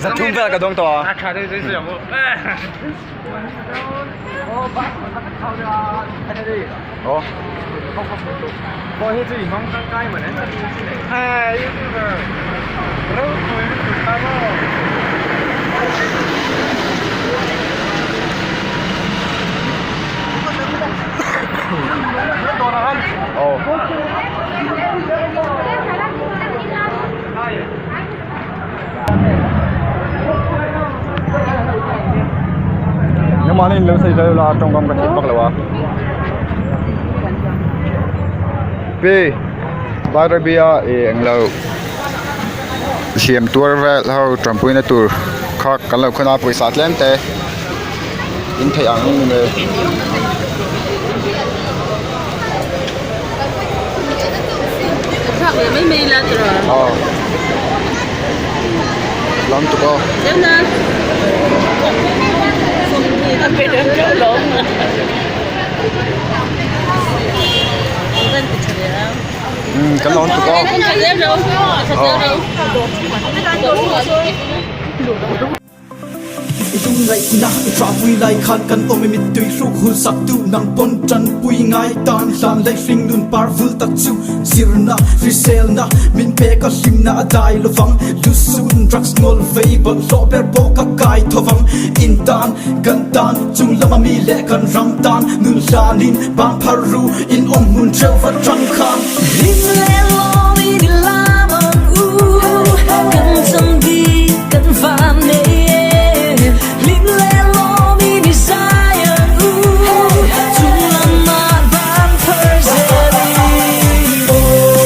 Zathum vel ka dawng tawh a. Aw. Aw. Nangmahni in lo sawi zel la tawngkam ka theih vak lo a. P Bairabia ih englo hliam tuar vel ho tanpuina tur kha kan lo khawn a pawisa tlem te in theih ang ni mai. Aw lam tuk aw. Kan lawn tuk aw. Aw. I lungngaihna i ṭahpui lai khan kan awm i mittui hruk hul sak tu nang pawn ṭanpui ngai tan hlan lei hringnun par vul tak chu zirna hriselna min pek a hlimna a dai lovang lusun drugs ngawl vei bawlhhlawh ber pawh ka kai thovang in tan kan tan chung lama mi leh kan ram tan nun hlanin bang phar ru in awm hmun theuh va ṭang khan. Hlim leh lawm in i lam ang u kan cham bik kan van nei e Hlim leh lawm in i zai ang u chung lamah van phar zel in Oh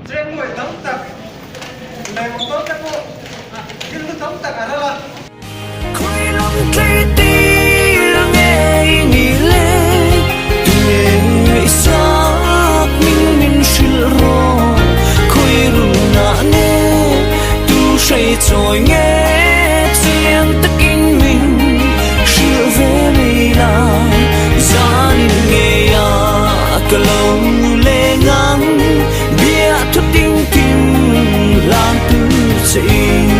Chengmawih tam tak leh motor te pawh thil hlu tam tak a ral a. Khawi lam tlei tir nge i nih le? Tunge i sak min min hrilh rawh? Khawi runah nge tu hrei chawi nge chiang takin min hrilh ve mai la? Zanin ngeia ka lo leng ang bia thu ting tin lan tu che in.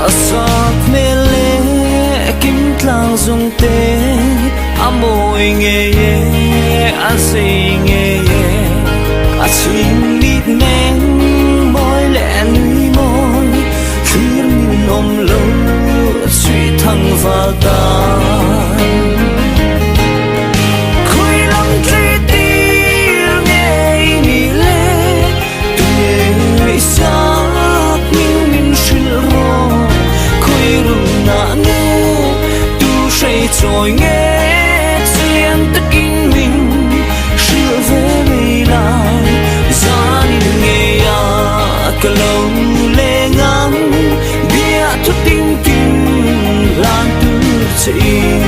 A sak hmel le kim tlang zung te a mawi ngei e a zei ngei e a chhing mit meng mawi leh nui mawi thlir min awm lo chhui thang val tan. Khawi lam tlei tir nge i nih le tunge i sak min min hrilh rawh khawi runah nge tu hrei chawi nge chiang takin min hrilh ve mai la zanin ngeia ka lo leng ang bia thu ting tin lan tur che in.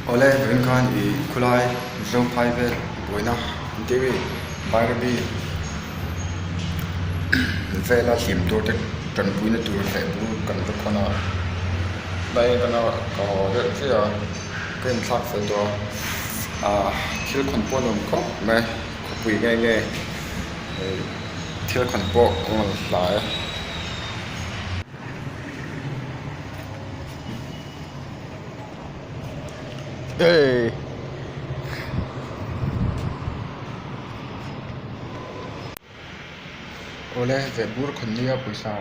Awle vawiin khan i khulai Zophai vel buaina an tih mi Bairabi vela hlim tur te tanpuina tur leh bur kan va khawn a tlai atanga ka haw deuh chiah a ka inthlak fel tawh a ah thil khawn pawh a nuam khawp mai khawpui nge nge ih thil khawn pawh a rawn hlai a. Hey. Awle vehbur khawn nia pawisa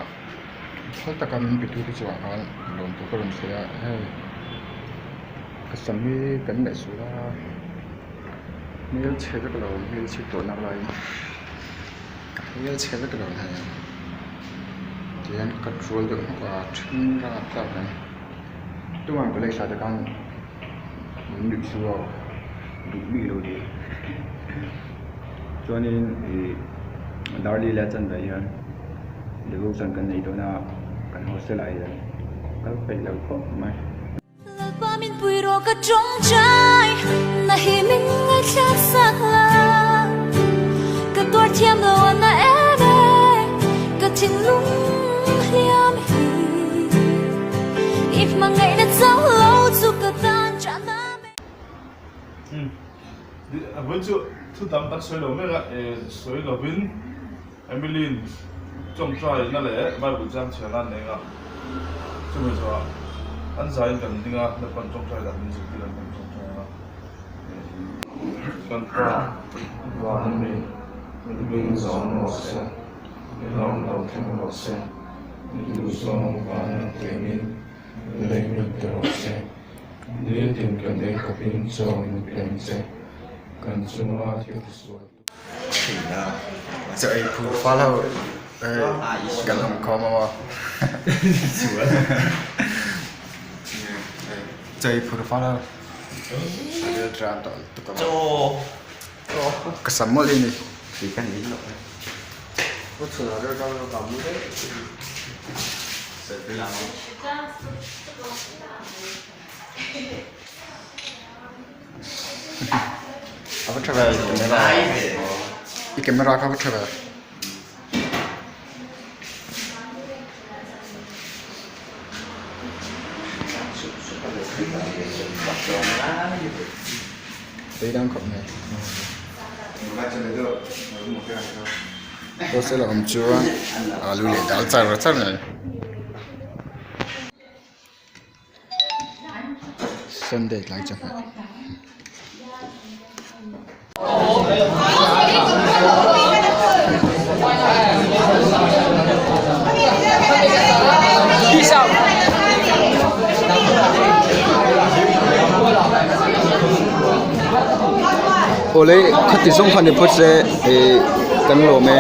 phal taka min pe tu te chuah khan lawm tur ka rawn sawi a hei ka sam hi kan leh sual a hmel chhe vek lo hmel chhe tawh nak laiin hmel chhe vek lo hei tihian ka tul deuh hnawk a then rap tlak mai tunah college ah te khan min nuih chu a duh bik lo ni. Chuanin ih Darli leh a chanve hian devotion kan nei dawn a kan hostel ah hian kal peih lo khawp mai. Lalpa min pui rawh ka tawngtai na hi min ngaihthlak sak la Ka tuar thiam lo a na em em ka thinlung hliam hi I hmangaihna chauh lo chu ka tan chahna A vawi chu thu dang kan sawi lo mek a, sawi lovin Emily-in tawngtaina leh Bible chang chhiarna an nei a, chumi zawhah an zaiin kan ding a, Lalpan tawngtai dan min zirtir an kan tawngtai a. Kan Pa, van a mi, i hming zawng rawh se, i ram lo thleng rawh se, i duhzawng van a tengin lei min ti rawh se. Nitin kan ei khawpin chaw min peng che, kan chunga thil tisual tu. Chaw ei phur fal ho kan awm khawm a maw Chaw ei phur fal ho a ril tram tawh lutuk a maw Ka sam mawlh hi ni. A va tha ve i camera i camera kha a va tha ve. Tui dang khawp mai. Hostel a awm chuan alu leh dal char char mai. Sunday tlai chawhmeh. Awle khati zawng khan ni phawt se ih kan lawm e.